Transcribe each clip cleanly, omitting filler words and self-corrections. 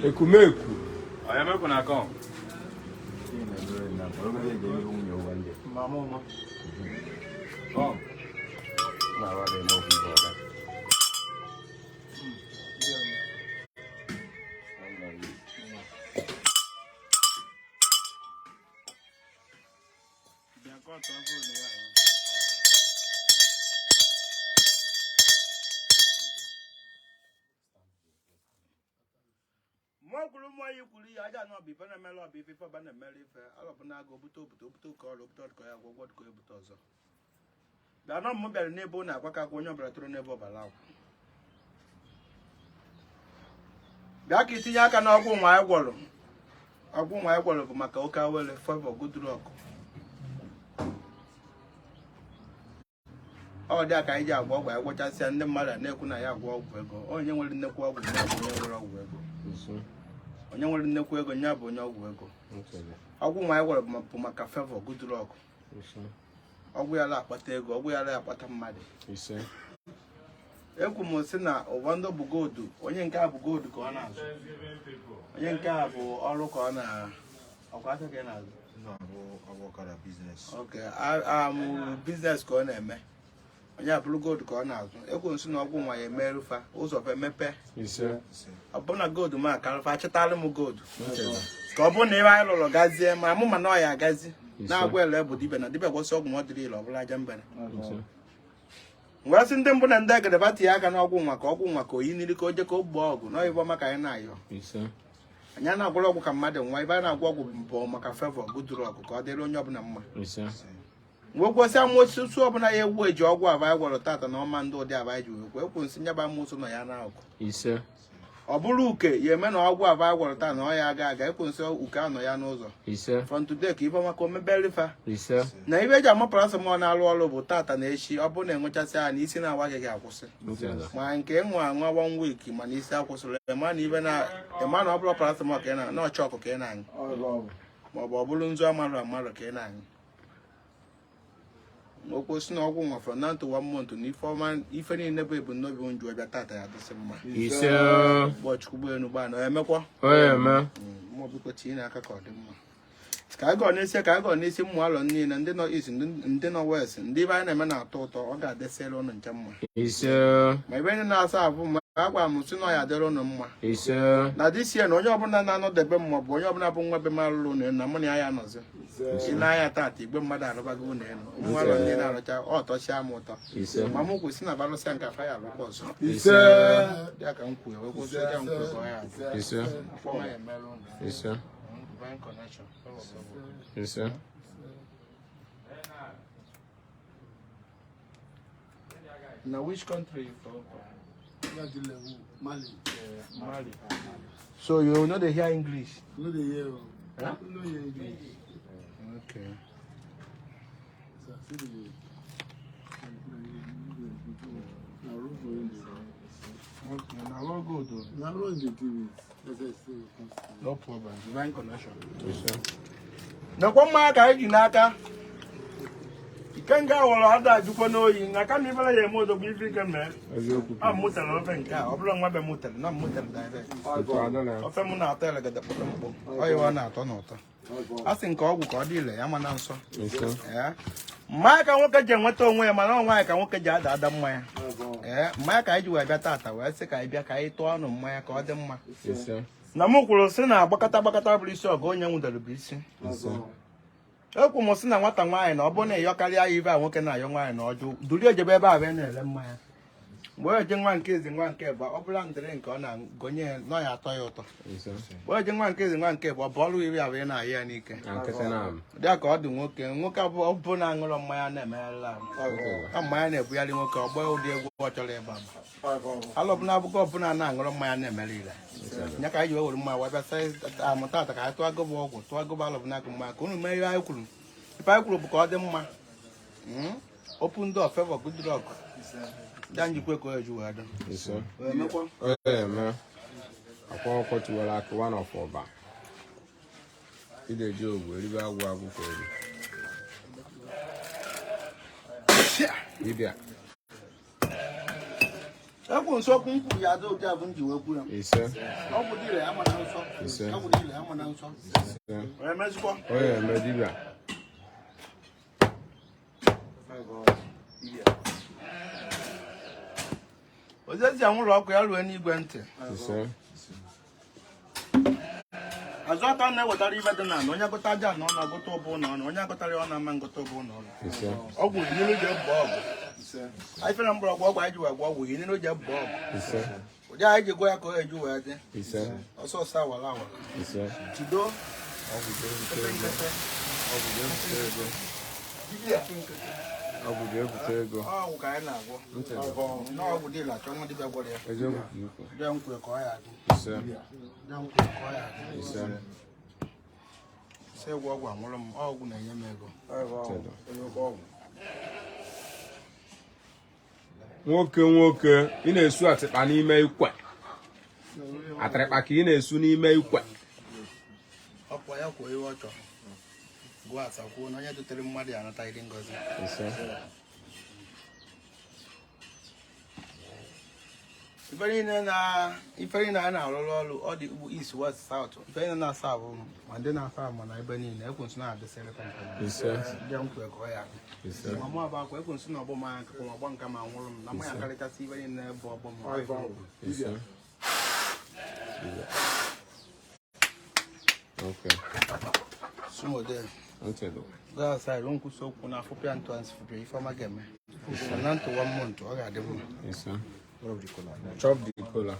Ekumeku. Oya, make una come. Come. Mmụọ kwuru mmụọ yi kwuru ihe aja na ọbụ ife na-emere ọbụ ife ife ọba na-emere ife alọbụ na-aga obute obute obute oke ọrụ obute ọdụkọ ya gwọgwọ ọdụkọ ebute ọzọ. Bịa nọ, m bịara n'ebe ọ na-akwa ka akwa onye ọbụla tụrụ n'ebe ọbara akwa. Bịa ka itinye aka n'ọgwụ nwa anyị gwọrọ. Ọgwụ nwa anyị gwọrọ bụ maka oke awele, favor, good luck. Ọ dị ka anyị ji agwọ ọgwụ, anyị gwọchasịa, ndị mmadụ a na-ekwu na ya agwọ ọgwụ ego. Onye nwere nnekwu ọgwụ ya bụ onye nwere ọgwụ ego. Onye nwere nnekwu ego ya bụ onye ọgwụ ego. Ọgwụ nwa anyị gwọrọ bụ maka favor, good luck. Ọgwụ ya la akpata ego, ọgwụ ya la akpata mmadụ. Ekwu m sị na ụfọdụ bụ gold, onye nke a bụ gold ka ọ na-azụ, onye nke a bụ ọrụ ka ọ na ọkwa aka ka ị na-azụ. Ok, amụ business ka ọ na-eme. Onye abụrụ gold ka ọ na-azụ. Ekwu m sị na ọgwụ nwa ya emerufa ụzọ fa emepe. Ọ bụ na gold m akarụfa, achịtalụ m gold ka ọ bụrụ na ebe anyị lụrụ gazie ma mụ ma na ọ ya agazi. Na-agwa ele bụ dibịa na dibịa gwọsị ọgwụ ma ọ dịrị ile, ọ bụla aja mbere. Wee sị ndị mbụ na ndị egede ba tinye aka n'ọgwụ nwa, ka ọgwụ nwa ka oyi niri ka o je ka o gbuo ọgụ n'oyibo maka anyị na-ayọ. Anyị a na-agwọrọ ọgwụ ka mmadụ nwa ibe a na-agwọ ọgwụ bụ maka favor, good luck, ka ọ dịrị onye ọbụla mma. Wee gwọsị amoosu ọbụla ya ewu eji ọgwụ aba anyị gwọrọ tata na ọma ndị ụdị aba anyị ji wee kwuo. Ekwu nsị nyaba amoosu nọ ya n'akụ. Ọ bụrụ uke ya eme na ọgwụ aba anyị gwọrọ taa na ọ ya aga aga, ekwu nsị uke anọ ya n'ụzọ. From today ka ife ọma ka o mebere fa. Na ibe eji ama paracetamol na-arụ ọrụ bụ tata na echi, ọ bụrụ na enwechasị ya na isi na-awa gị ga-akwụsị. Ma nke ịṅụ aṅụ one week mana isi akwụsịrị, ịma na ibe na ịma na ọ bụrụ paracetamol ka ị na ọchọ ọkụ ka ị na-aṅụ, maọbụ ọ bụrụ nzu amarụ amarụ ka ị na-aṅụ. Okwu si na ọgwụ nwa from now to one month na ife ọma, ife niile bụ ebumnobi m ji bịa tata ya dịsị mma. Ụbọchị ụgbọelu gbaa na emekwa. Mmụọ, biko tinye n'aka ka ọ dị mma, ka anyị gọọ n'isi, ka anyị gọọ n'isi mmụ alọ niile, ndị nọ east, ndị nọ west, ndị ibe anyị na-eme na-atọ ụtọ, ọ ga-adịsịrị ụnụ nche mma. Ma ibe ndị na-asa ahụ ma agwara m sị na ọ ya adịrị ụnụ mma. Na this year na onye ọbụla na-anọdebe m maọbụ onye ọbụla bụ nwa be m alụrụ ụnụ elu na mụ na ya ya nọzi. Ị na-anya tata, igwe mmadụ arụbago ụnụ elu, ụmụ alọ ndị na-arụcha ọ tọchịa m ụtọ. Ma mụ kwụsị na balụsịa nke afa ya alụkwa ọzọ. Dị ka m kwuo, wee kwụsị ụja m kwuo ka ọ ya adị. Afọ ọma ya emere ụnụ. Divine connection. Ise. Na which country you from? Mali. Mali. So you no dey hear English? No dey hear o. Huh? No hear English. Okay. So, see the na room for English. Okay, na all good o. Na wrong dey do it. That's why I say constant. No problem. Divine connection. Ise. Nakwa mmanya ka anyị ji n'aka. Ikenga wọrọ ada ajụkwa n'oyi na kama ifere ya eme odogwu ife ike mee. Eziokwu. A mụtara ofe nke a, ọ bụrụ nwa be mụtara, na mụtara direct. Otu ada na. Ofe m na-atọ elegede kpọkpọmkpọ. Ọ yiwa na-atọ n'ụtọ. A sị nke ọgwụ ka ọ dị ile ya mana nsọ. Ise. Ee. Mmanya ka nwoke ji enweta onwe ya, mana ọ nwaanyị ka nwoke ji ada ada mmanya. Ee, mmanya ka anyị ji wee bịa tata, wee sị ka anyị bịa ka anyị tụọ ọnụ mmanya ka ọ dị mma. Ise. Na mụ kwuru sị na agbakọta agbakọta bụrụ isi ọgụ, onye nwụdere bụ isi. Ise. Ekwu m sị na nwata nwaanyị, na ọ bụrụ na ịyọkarịa ya ibe a nwoke na-ayọ nwaanyị na ọjụ duru ejebe ebe a bụ na-ere mmanya, mgbe o eje nwa nke ezi nwa nke bụ ọ bụla ndịrị nke ọ na-agonye ya, nọ ya atọ ya ụtọ. Ise. Mgbe o eje nwa nke ezi nwa nke bụ ọ bụ ọrụ iri abụ ị na-ayọ ya n'ike. Na nkịtị na am. Dị ka ọ dị nwoke, nwoke abụọ ọ bụ na-aṅụrọ mmanya na-emegharị ahụ ka mmanya na-ebugharị nwoke, ọ gbaa ụdị egwu ọ chọrọ ịgba. Alọbụna abụkọ ọbụla na-aṅụrọ mmanya na-emere ire ya ka anyị ji wee were mmanya wee bịa sị amụta ata ka anyị tụọ agụba ọgwụ, tụọ agụba alọbụna agụ mmanya ka unu mee ihe anyị kwuru. Ife anyị kwuru bụ ka ọ dị mma. Open door, favor, good luck, ya njikwa ka o eju wee dị. Ise. Wee mekwa. Ọ eme. Akwa ọkọ tiwara akụ one of ọba. Ideji ogwu eribe agwụ agwụ ka eri. Dibịa. Ekwu nso okwu m kwuru ya dị ụdị abụ m ji wee kwu ya. Ise. Ọgwụ dị ire ya mana nsọ. Ise. Ọgwụ dị ire ya mana nsọ. Ise. Wee mezikwa. Ọ eme dibịa. Ozezi anwụrụ ọkụ ya ruo n'igwe ntị. Ise. Azụ aka na-ewetara ibe dị n'ala, onye gụta aja na ọ na-agụta ụbụ ụlọ ọnụ, onye agụtara ya ọ na-ama ngụta ụbụ ụlọ ọnụ. Ise. Ọgwụ yiri ji ebu ọgwụ. Anyị fere mgbọrọgwụ ọgwụ anyị ji wee gwọ ọgwụ yiri ji ebu ọgwụ. Ise. Ụdị anyị ji gwọ ya ka o eju wee dị. Ise. Ọsọ ọsọ awara awara. Ise. Tido. Ọgwụ ga-ebute ego. Ọgwụ ga-ebute ego. Ọgwụ ga-ebute ego. Ọgwụ ka anyị na-agwọ. Ntị dị. Na ọgwụ dị ịla chọọ nwa dibịa gwọrọ ya. Eziokwu ka ikwu. Bịa nkwe ka ọ ya adị. Ise. Bịa nkwe ka ọ ya adị. Ise. Sị ịgwọ ọgwụ anwụrụ m, ọgwụ na-enye m ego. Ntị dị. Nwoke nwoke, ị na-esu atịkpa n'ime ikwe. Atịrịkpa ka ị na-esu n'ime ikwe. Ọ pụọ ya kwuo ihe ọ chọrọ. Gụọ asa kwuo na onye dutere mmadụ ya anata iri ngozi. Ise. Ife niile na ife niile anyị na-arụrụ ọrụ ọ dị ugwu, east, west, south, ife niile na-asa ahụ ma ndị na-asa ahụ ma na ebe niile ekwensu na-adịsịrị kọmpanị. Ise. Ndị nkwe ka ọ ya adị. Ise. Ma mụ abụ akwa ekwensu na ọgbọ m anya nkakwa ma ọgbọ nka ma nwụrụ m na mụ ya karịchasị ife niile bụ ọgbọ m. Ise. Okay. Sumode. Ntị dị. Go outside, nkwụsị okwu na afụpịa ntụ nsị fụpịa ife ọma ga-eme. Na ntụ one month ọ ga-adị mma. Ise. Chop the kola.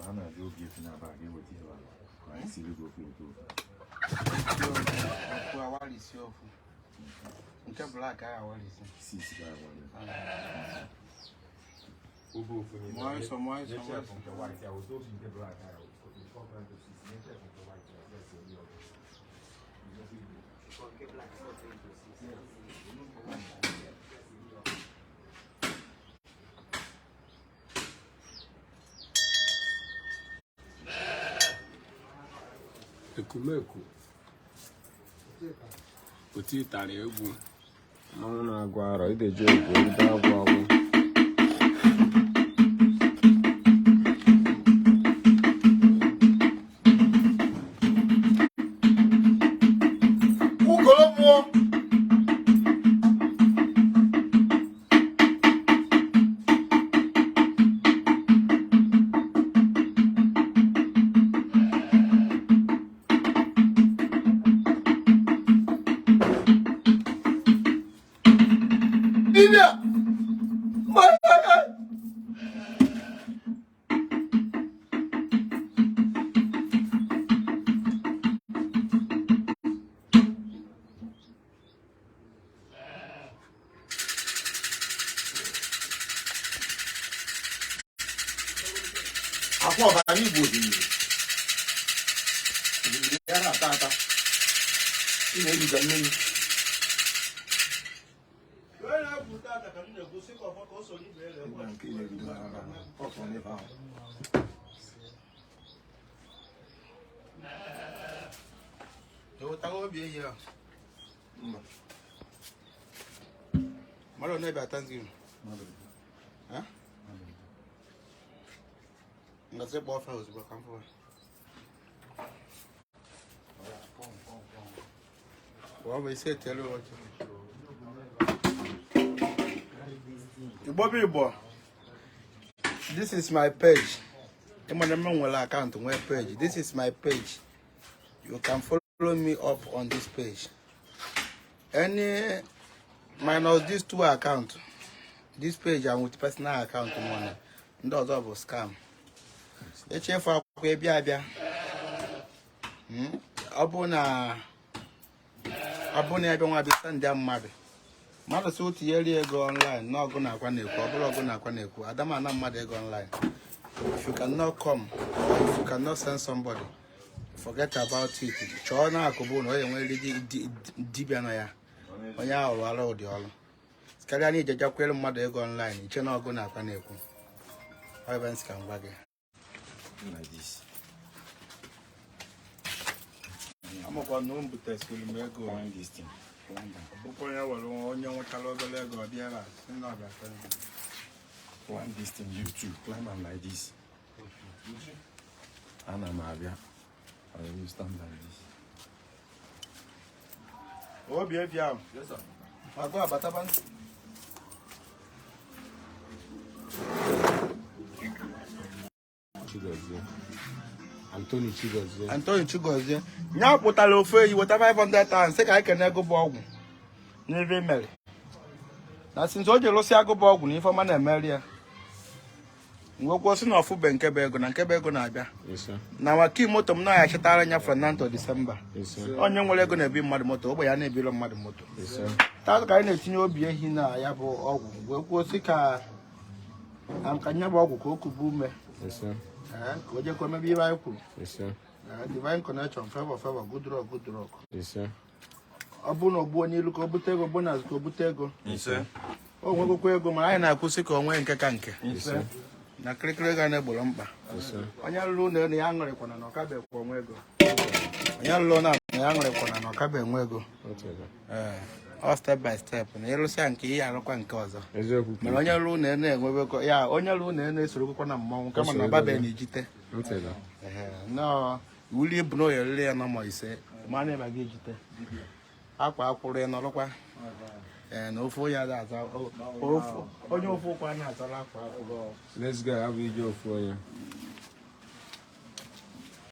A na-ajụ oge efi na-aba ga eweta ihe ahụ ka anyị siri gị ofe ụtọ ofe. Ofu awalisi ofu. Nke black ahụ awalisi. Six ka agwa gị. Mụọ nsọ, mụọ nsọ, mụọ nsọ. Ekumeku. Oti tara egwu. Mmanwụ na-agụ arọ, ideji ogwu, eribe agwụ agwụ. Ugolo mmụọ. Dibịa! Akwa ọbara n'igbo osimiri osimiri ya na-ata ata, ị na-ebiga mmiri. Nke ị na-ebido na ọsọ n'ebe ahụ. Wetago obi ehi a. Mmadụ one bịa Thanksgiving? Eh? Ngazi kpọọ ofe ozugbo ka m fụwa. Ọ bụ isi etielu ọjị. Igbo bụ Igbo. This is my page. Ịmana m nwere akaụntụ nwee page. This is my page. You can follow me up on this page. Any minus these two account, this page and with personal account money. Ndị ọzọ bụ scam. Echefu akwụkwọ ịbịa abịa. Ọ bụ na ya bịa nwa bịa send ya mmadụ. Mmadụ sị tinyere ego online na ọgụ na akwa na-ekwu, ọ bụrụ ọgụ na akwa na-ekwu, adama na mmadụ ego online. If you cannot come or if you cannot send somebody, forget about it. Chọọ na akụbụ na onye nwere dibịa nọ ya, onye ahụ rụara ụdị ọrụ. Karịa na ije jakwere mmadụ ego online, iche na ọgụ na akwa na-ekwu. Ọ ebe nsị ka m gwa gị. Like this. Amakwa na o butasịrị m ego. Climb this thing. Climb am. Bụkwa onye were onye nwetara obere ego ọ bịa ebe a, sị na ọ bịa Thanksgiving. Climb this thing, you too. Climb am like this. Ana m abịa. I will stand like this. Obi efi ahụ. Agụ abataba. Chigozie. Anthony Chigozie. Anthony Chigozie nya pụtara ofu ehi weta 500,000 sị ka anyị kene ego bụ ọgwụ n'ife mere na since o ji lụsị agụ bụ ọgwụ na ife ọma na-emeri ya mgbe sị na ọfụbe nke bụ ego na nke bụ ego na-abịa Ise. na maka moto m na achịtara nya from now to December. Ise. Onye nwere ego na-ebi mmadụ moto, ogbe ya na-ebiro mmadụ moto. Ise. Taa ka anyị na-etinye obi ehi na ya bụ ọgwụ wee kwuo sị ka na ka nya bụ ọgwụ ka o kubu ume. Ise. Ee, ka o jekwa mebe ihe anyị kwuru. Ise. Ee, divine connection, favor, favor, good luck, good luck. Ise. Ọ bụrụ na o gbuo n'ilu ka o bute ego, gbuo n'azụ ka o bute ego. Ise. O nwegokwa ego, mana anyị na-akwụsị ka o nwee nke ka nke Ise. na kịrịkịrị ego a na-egboro mkpa. Ise. Onye lụrụ ụlọ elu ya aṅụrịkwana na ọkabe onwe ego. Onye lụrụ na ya aṅụrịkwana na ọkabe enwe ego. Otu ebe. Ee, ọ step by step na ịrụsịa nke ihe arụkwa nke ọzọ. Eziokwu. Mana onye lụrụ ụlọ elu enwebekọ ya, onye lụrụ ụlọ elu esorokwa na mmọnwụ kama na ọbabe na ejite. Otu ebe. Ehe, nọọ wuli ebu na oyeriri ya nọmọ ise ma na ịba gị ejite akwa akwụrụ ya nọrọkwa. Ee, na ofu onye ada aza onye ofu ụkwụ a na-azara akwa akwụrụ. Let's go. Abụ ije ofu onye.